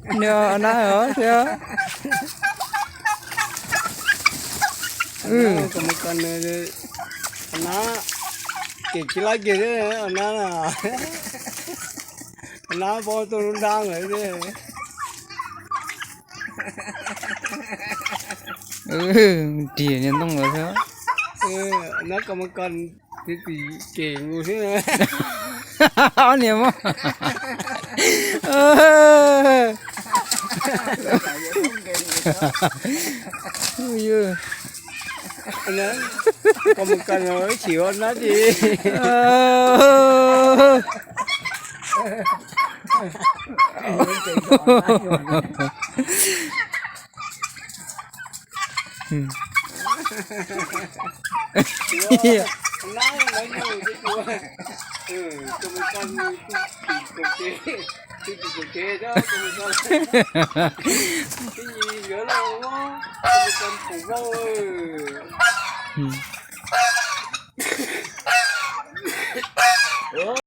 Nab os, nab, ces tsis laib kiag nab, nab paub tuaj lub nrab lawm. Riam niag ntoo lawm thiab. Nab koj mas koj txiv txiv kev mus xwb. Ob niag mas. Koj mus koj no tsis ua nab li.